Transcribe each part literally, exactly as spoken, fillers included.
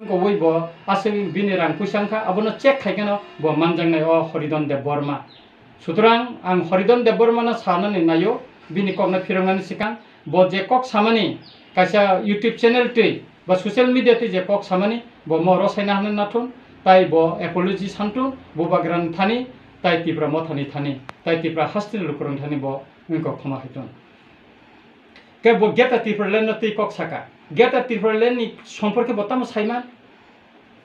Wngkha ui bo aswk bini rang puisa wngkha, abono check khai kheno bo manjaknai o Horidon Debbarma. Sutrang ang Horidon Debbarmano sanani naio, bini kokno phiroknani swkang bo je kok samani kaisa YouTube channel twi ba social media twi je kok samani bo mo rosaina hwnwi nathun, tai bo apology santun Bubagrani thani, tai Tipra Mothani thani, tai Tipra hasteni lukurokni thani bo wngkha khoma haitun. Khe bo Greater Tipraland no twi kok saka. Greater Tipraland ni somporke bo tamo saiman?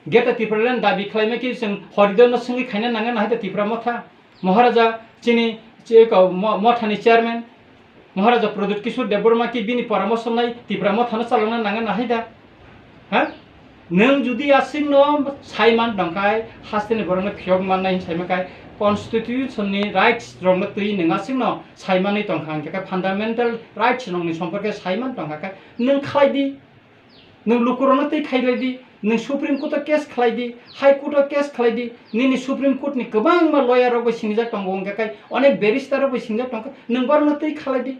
Greater Tipraland dabi khlaima khe chwng Horidon no swngwi khaina nangya nahai da Tipra Motha. Maharaja chini che-, ko-, mo-, Mothani chairman, Maharaja Pradyut Kishore Debbarma khe bini poramorso nai Tipra Mothano chalokna nangya nahai da? Ha? Nwng jodi aswkno saiman tongkhai, hasteni borokno phiyok mannai hinwi saimankhai, constitution ni rights rokno twi nwng aswkno saimanwi tongkha, hwnkhe khe fundamental rights rokni somporke saiman tongkha khe nwng khlai di, nwng lukurokno twi khailai di, nwng Supreme Court o case khlai di, High Court o case khlai di, nini Supreme Court ni kwbangma lawyer rok bai singjak tongo, hwnkhe khe onek barrister rok bai singjak tongkha, nwng borokno twi khlai di.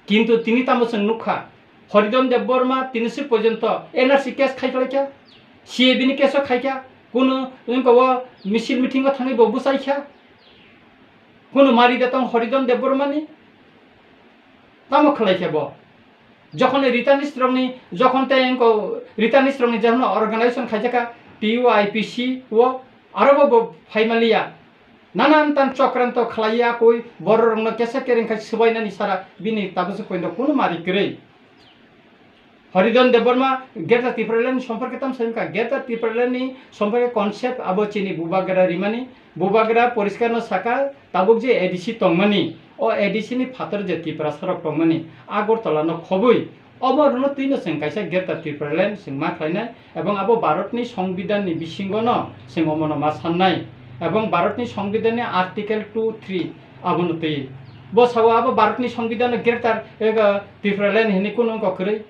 Kintu tini tamo chwng nukha, Horidon Debbarma tini swk porjonto N R C case khai phlaikha, C A B ni case o khaikha, kunu wngkha o misil meeting o thangwi bo bwchaikha, kunu mari de tong Horidon Debbarmani, tamo khlaikha bo? Jokhon returnees rokni, jokhon tei wngkha returnees rokni jehono organization khaijakha T U I P C o, aro bo, bo phaimaliya. Nanan tan chokranto khlaiya koi bororokno kesa kereng khai swbainani sara bini tabuk se poindo kunu mari kwrwi. Horidon Debbarma Greater Tipraland ni somporke tam sai wngkha. Greater Tipraland ni somporke concept abo chini Bubagra rimani. Bubagra poriskar no saka tabuk je A D C tongmani, o A D C ni phatar je Tiprasa rok tongmani Agartala no khobwi, obo rwno twino chwng kaisa Greater Tipraland chwng ma khlainai, ebong abo Bharatni Songbidanni bisingono chwng omono ma sannai, ebong Bharatni Songbidanni Article two three abono twi. Bo sao abo Bharatni Songbidanno Greater, eh, Tipraland hinwi kunu wngkha kwrwi?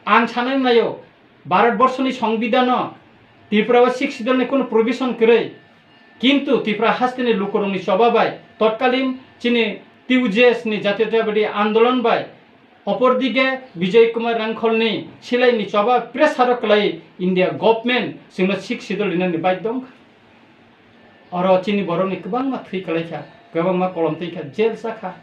Ang sanani naio, Bharat Borshoni Songbidanno Tripura o Sixth Schedule ni kunu provision kwrwi, kintu Tripura hasteni lukurokni choba bai totkalin chini T U J S ni Jatiyotabadi Andolon bai Opordige Bijoy Kumar Rangkholni silaini choba pressure o kwlai India government chwngno Sixth Schedule rinani baidhyo wngkha. Oro chini borokni kwbangma thwi kwlaikha, kwbangma kolom twi kha, jail chakha.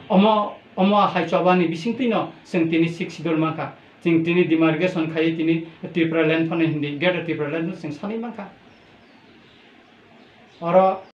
Omo, omo hai chobani bisingtwino chwng tini Sixth Schedule mankha. Chwng tini demarcation khaiwi tini Tripura land phano hindi, Greater Tripura land no chwng sanwi mankha. Oro